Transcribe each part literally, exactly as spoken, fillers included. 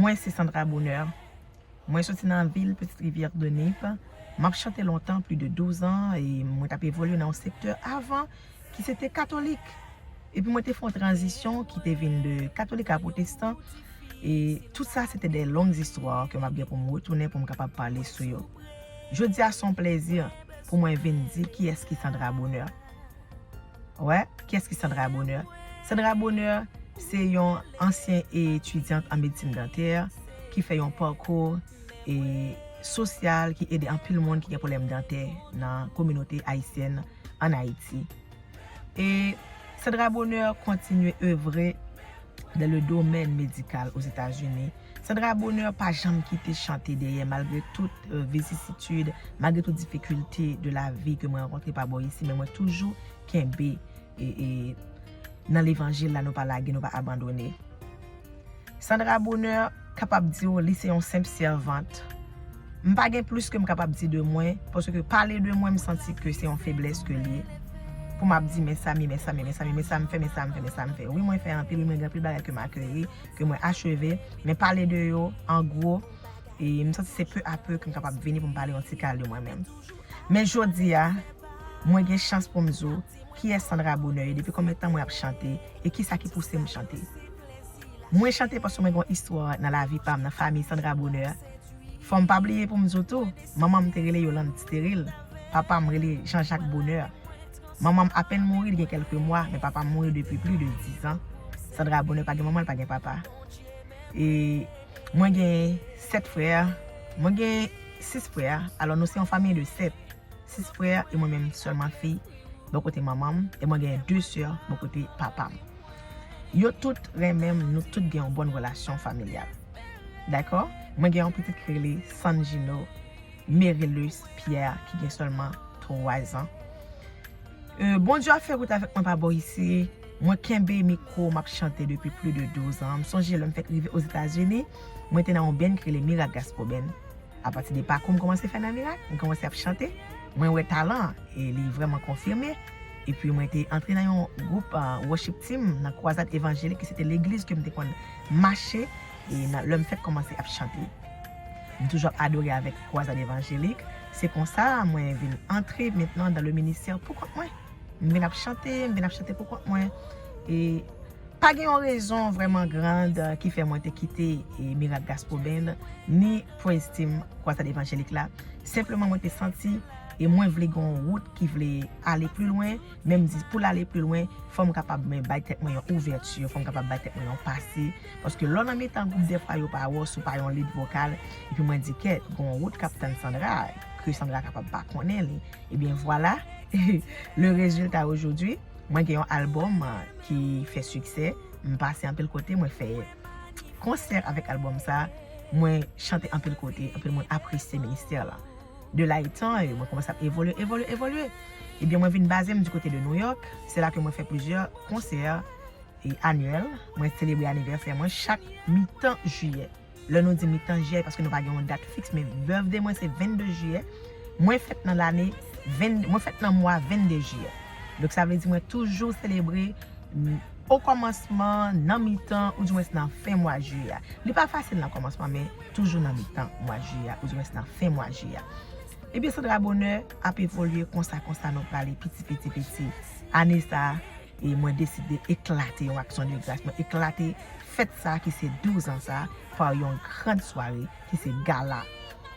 Mwen se Sandra Bonheur. Mwen soti nan vil Petite Rivière de Nip. M ap chante lontan, plis de douz an, e mwen t ap evolye nan yon sektè avan ki se te katolik. Epi mwen te fè yon tranzisyon ki te vin de katolik a pwotestan. E tout sa se te de long istwa ke m ap gen pou m retounen pou m kapab pale sou yo. Jodi a se yon plezi pou mwen vin di kiyès ki Sandra Bonheur. Wè, kiyès ki Sandra Bonheur? Sandra Bonheur se yon ansyen etidyant an medsin dantè ki fè yon pakou e sosyal ki ede anpil moun ki gen pwoblèm dantè nan kominote ayisyèn an Ayiti. E Sandra Bonheur kontinye evre dans le domaine médical aux États-Unis. Sandra Bonheur pa janm kite chante dèyè malgre tout euh, vicisitude, malgre tout difikilte de la vi ke mwen rankontre pa bò isi, men mwen toujou kenbe e, e, nan levanjil la, nou pa lage, nou pa abandone. Sandra Bonheur kapab di w li se yon senp sèvant. M pa gen plis ke m kapab di de mwen, paske pale de mwen, m santi ke se yon feblès ke l ye. Pou m ap di, men sa m ye, men sa m ye, men sa m ye, men sa m fè, men sa m fè, men sa m fè. Wi, mwen fè anpil, wi, mwen gen anpil bagay ke m akeri, ke mwen acheve, men pale de yo, an gwo, e m santi se peu à peu ke m kapab vini pou m pale yon ti kal de mwen menm. Men jodi a, mwen gen chans pou m di w kiyès Sandra Bonheur ye, depi konbyen tan mwen ap chante, e kisa ki pouse m chante. Mwen chante paske mwen gen yon istwa nan lavi pa m, nan fanmi Sandra Bonheur. Fò m pa bliye pou m di w tou, manman m te rele Yolande Steril, papa m rele Jean Jacques Bonheur. Manman m apèn mouri, li gen kèlke mwa, men papa m mouri depi plis de diz an. Sandra Bonheur pa gen manman, li pa gen papa. E mwen gen sèt frè, mwen gen sis frè, alò nou se yon fanmi de sèt. Sis frè e mwen menm sèlman fi bò kote manman m, e mwen gen de sè bò kote papa m. Yo tout renmen m, nou tout gen yon bòn relasyon familyal. Dakò? Mwen gen yon pitit ki rele Sanjino Merilus Pierre ki gen sèlman twa zan. Euh, Bondye ap fè wout avèk mwen pa bò isi. Mwen kenbe mikwo, m ap chante depi plis de douz an. M sonje lè m fèk rive Ozetazini, mwen te nan yon band ki rele Mirak Gaspo Band. Apati de pakou m kòmanse fè nan Mirak, m kòmanse ap chante. Mwen wè talan, e li vrèman konfime. Epi mwen te antre nan yon gwoup uh, worship team nan Kwazad Evanjelik, ki se te legliz ke m te konn mache. E nan, lè m fèk kòmanse ap chante, m toujou ap adore avèk Kwazad Evanjelik. Se konsa mwen vin antre mentnan dan le ministè pou kont mwen. M vin ap chante, m vin ap chante pou kont mwen. E pa gen yon rezon vrèman grand ki fè mwen te kite e, Mirak Gaspo Band ni Praise Team Kwazad Evanjelik la. Senpleman mwen te santi e mwen vle gen yon wout ki vle ale pli lwen, men m di pou l ale pli lwen, fò m kapab mwen bay tèt mwen yon ouvèti, fò m kapab bay tèt mwen yon pase. Paske lè w nan mitan gwoup, dèfwa yo pa wè w si w pa yon lead vokal. Epi mwen di kèt, gen yon wout k ap tann Sandra, ke Sandra kapab pa konnen li. Ebyen vwala, le résultat aujourd'hui, mwen gen yon albòm uh, ki fè siksè, m pase anpil kote, mwen fè konsè avèk albòm sa, mwen chante anpil kote, anpil moun apresye ministè la. De la etan, e mwen kòmanse ap evolye, evolye, evolye. Ebyen mwen vin baze m di kote de New York, se la ke mwen fè plizyè konsè e anyèl, mwen selebre anivèsè mwen chak mitan jiyè. Lè nou di mitan jiyè, paske nou pa gen yon dat fiks, men birthday mwen se vennde jiyè. Mwen fèt nan lane, venn, mwen fèt nan mwa vennde jiyè. Donk sa vle di mwen toujou selebre o kòmansman, nan mitan, oudimwens nan fen mwa jiyè a. Li pa fasil nan kòmansman, men toujou nan mitan mwa jiyè a, oudimwens nan fen mwa jiyè a. Ebyen Sandra Bonheur ap evolye konsa konsa, nou prale piti piti piti. Ane sa a, e mwen deside eklate yon aksyon de gras. Mwen eklate fèt sa ki se douz an sa pa yon grand sware ki se gala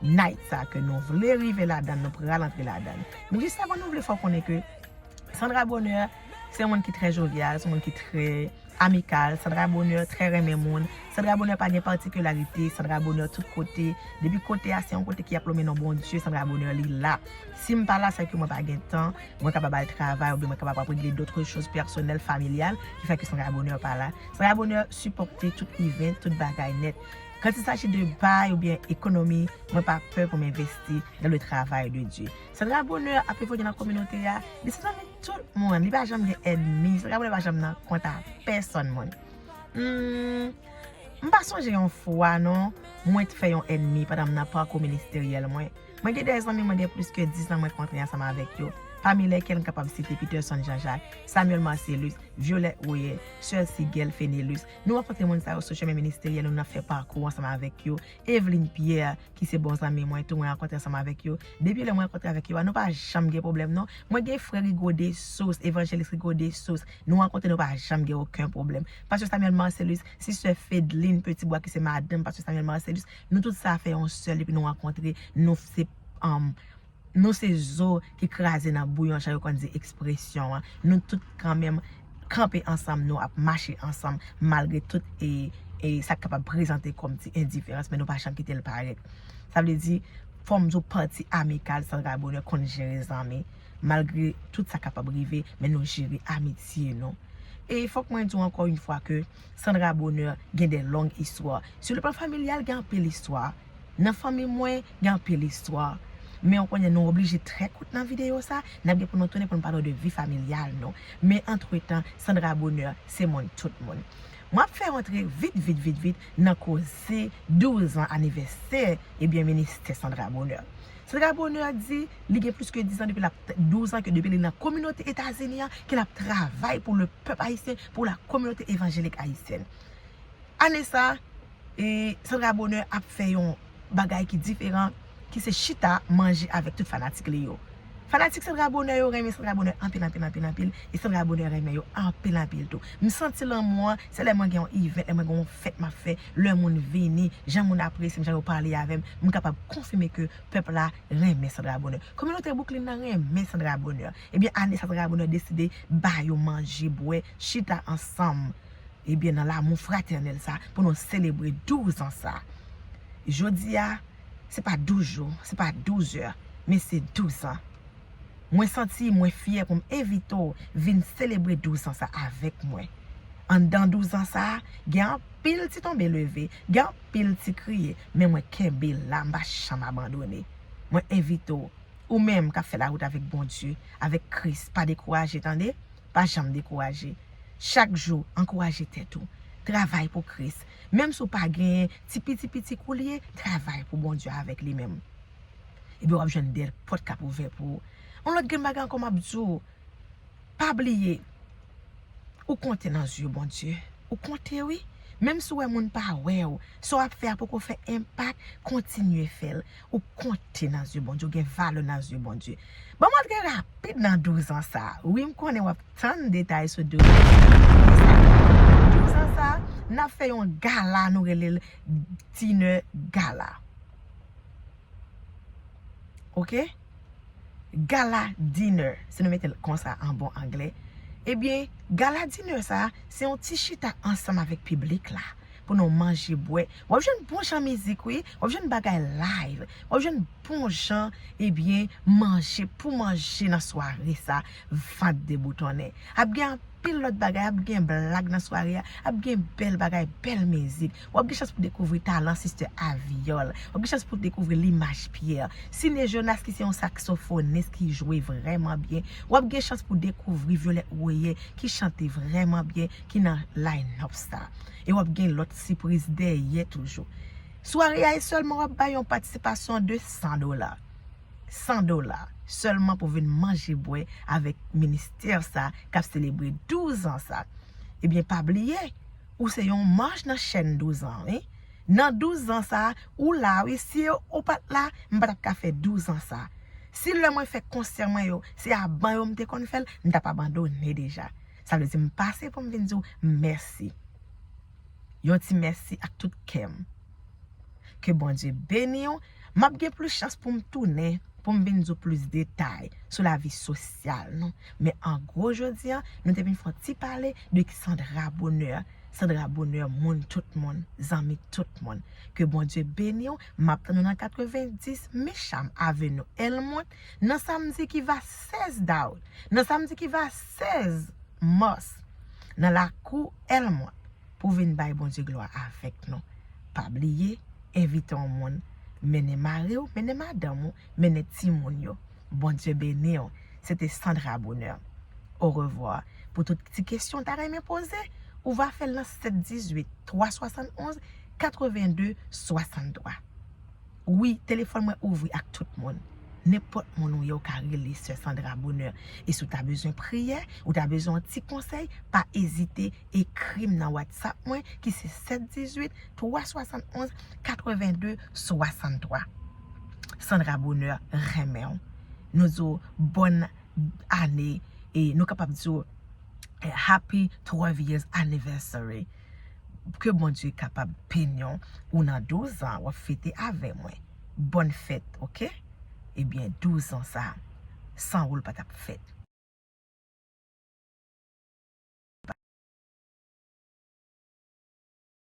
night sa ke nou vle rive ladann, nou pral antre ladann. Men jis avan nou vle fè w konnen ke Sandra Bonheur se yon moun ki trè jovyal, se yon moun ki trè amikal. Sandra Bonheur trè renmen moun. Sandra Bonheur pa gen patikilarite. Sandra Bonheur tout kote. Depi kote a se yon kote ki ap lonmen non Bondye, Sandra Bonheur li la. Si m pa la, se ke mwen pa gen tan, mwen kapab al travay oubyen mwen kapab ap regle dòt choz pèsonèl, familyal, ki fè ke Sandra Bonheur pa la. Sandra Bonheur sipòte tout event, tout bagay nèt. Quand il s'agit de bay oubyen ekonomi, mwen pa pè pou m envesti dans le travail de Dieu. Sandra Bonheur ap evolye nan kominote a. Li se zanmi tout moun. Li pa janm gen ènmi. Sandra Bonheur pa janm nan kont a pèsonn moun. Hmm, m pa sonje yon fwa non, mwen te fè yon ènmi pandan m nan pakou ministeryèl mwen. Mwen gen de zanmi mwen gen plis ke diz an mwen kontre ansanm avèk yo. Pami lèkèl m kapab site Peterson Jean-Jacques, Samuel Marcellus, Violette Royer, Sir Sigel Fenelus. Nou rankontre moun sa yo sou chemen ministeryèl nou, n ap fè pakou ansanm avèk yo. Evelyn Pierre, ki se bon zanmi mwen tou, mwen rankontre ansanm avèk yo. Depi lè mwen rankontre avèk yo a, nou pa janm gen pwoblèm non. Mwen gen frè Rigaud Dessources, evanjelis Rigaud Dessources. Nou rankontre, nou pa janm gen okenn pwoblèm. Pastè Samuel Marcellus, Sister Fedeline Petitbois ki se madanm Pastè Samuel Marcellus, nou tout sa fè yon sèl epi nou rankontre, nou se, um, nou se zo ki kraze nan bouyon, jan yo konn di ekspresyon an. Nou tout kanmenm kanpe ansanm, nou ap mache ansanm, malgre tout e, e sa k kapab prezante kòm ti endiferans, men nou pa janm kite l parèt. Sa vle di, fò m di w pati amikal Sandra Bonheur konn jere zanmi, malgre tout sa kapab rive, men nou jere amitye nou. E fòk mwen di w ankò yon fwa ke Sandra Bonheur gen de long istwa. Sou le plan familyal, gen anpil istwa. Nan fanmi mwen, gen anpil istwa. Men w konnen nou oblije trè kout nan videyo sa, n ap gen pou nou tounen pou nou pale w de vi familyal nou. Men antretan, Sandra Bonheur se moun tout moun. M ap fè rantre vit, vit, vit, vit nan koze douz an anivèsè, ebyen, ministè Sandra Bonheur. Sandra Bonheur di li gen plis ke diz an depi l ap, douz an ke depi li nan kominote Etazini an, ke l ap travay pou le pèp ayisyen, pou la kominote evanjelik ayisyèn. Ane sa, e, Sandra Bonheur ap fè yon bagay ki diferan, ki se chita manje avèk tout fanatik li yo. Fanatik Sandra Bonheur yo renmen Sandra Bonheur anpil, anpil, anpil, anpil, e Sandra Bonheur renmen yo anpil, anpil tou. M santi lanmou an, se lè mwen gen yon event, lè mwen gen yon fèt m ap fè, lè moun vini, jan moun apresye m, jan yo pale avè m, m kapab konfime ke pèp la renmen Sandra Bonheur. Kominote Brooklyn nan renmen Sandra Bonheur. Ebyen, ane sa Sandra Bonheur deside ba yo manje, bwè, chita ansanm. Ebyen, nan lanmou fratènèl sa, pou nou selebre douz an sa. Jodi a, se pa douz jou, se pa douz è, men se douz an. Mwen santi mwen fyè pou m envite w vin selebre douz an sa avèk mwen. Anndan douz an sa, gen anpil ti tonbe leve, gen anpil ti kriye, men mwen kenbe la, m pa janm abandone. Mwen envite w, ou menm k ap fè lawout avèk Bondye, avèk Kris, pa dekouraje, tande? Pa janm dekouraje. Chak jou, ankouraje tèt ou. Travay pou Kris. Menm si w pa genyen ti piti piti kou l ye, travay pou Bondye avèk li menm. Ebyen, w ap jwenn de pòt k ap ouvè pou ou. Yon lòt grenn bagay ankò m ap di w, pa bliye, ou konte nan zye Bondye. Ou konte, wi. Menm si w wè moun pa wè w, sa w ap fè a poko fè enpak, kontinye fè l. Ou konte nan zye Bondye, ou gen valè nan zye Bondye. Ban m antre rapid nan douz an sa. Wi, m konnen w ap tann detay sou douz an. Douz an sa, n ap fè yon gala, nou rele l dinner gala. Oke? Gala dinner, si nou mete l konsa an bon anglè. Ebyen, gala dinner sa, se yon ti chita ansanm avèk piblik la, pou nou manje, bwè. W ap jwenn bon jan mizik, wi. W ap jwenn bagay live. W ap jwenn bon jan, ebyen, manje, pou manje nan sware sa, vant deboutonnen. Ap gen anpil lòt bagay, ap gen blag nan sware a, ap gen bèl bagay, bèl mizik. W ap gen chans pou dekouvri talan Sister Aviol. W ap gen chans pou dekouvri Limaj Pierre. Sine Jonas ki se yon saksofonis ki jwe vrèman byen. W ap gen chans pou dekouvri Violette Royer ki chante vrèman byen, ki nan line-up sa. E w ap gen lòt sipriz dèyè toujou. Sware a e sèlman w ap bay yon patisipasyon de san dola. San dola sèlman pou vin manje bwè avèk ministè sa k ap selebre douz an sa. Ebyen, pa bliye, ou se yon manch nan chèn douz an, wi. Nan douz an sa, ou la, wi. Si ou pa t la, m pa t ap ka fè douz an sa. Si lè mwen fè konsè mwen yo, se a ban yo m te konn fè l, m t ap abandone deja. Sa vle di m pase pou m vin di w mèsi. Yon ti mèsi ak tout kè m. Ke Bondye beni w. M ap gen plis chans pou m tounen, pou m vin di w plis detay sou lavi sosyal nou. Men an gwo, jodi a, nou te vin fè yon ti pale de Sandra Bonheur. Sandra Bonheur, moun tout moun, zanmi tout moun. Ke Bondye beni w. M ap tann ou nan katrevendis Mecham Avenue, Elmont, nan samdi ki va sèz dawout. Nan samdi ki va sèz mas, nan lakou Elmont, pou vin bay Bondye glwa avèk nou. Pa bliye, envite yon moun, mennen mari w, mennen madanm ou, mennen timoun yo. Bondye beni w. Se te Sandra Bonheur. Orevwa. Pou tout ti kesyon w ta renmen poze, ou va fè l nan sèt dizuit, twa swasannonz, katrevenn de, swasanntwa. Wi, telefòn mwen ouvri ak tout moun. Nenpòt moun ou ye, ou ka rele Sè Sandra Bonheur. E si w ta bezwen priyè, ou ta bezwen yon ti konsèy, pa ezite, ekri m nan WhatsApp mwen ki se sèt dizuit, twa swasannonz, katrevenn de, swasanntwa. Sandra Bonheur renmen w. Nou di w bòn ane, e nou kapab di w eh, happy twelve years anniversary. Ke Bondye kapab beni w. Ou nan douz an, w ap fete avè mwen. Bòn fèt, oke? Ebyen, douz an sa, san ou l pa t ap fèt.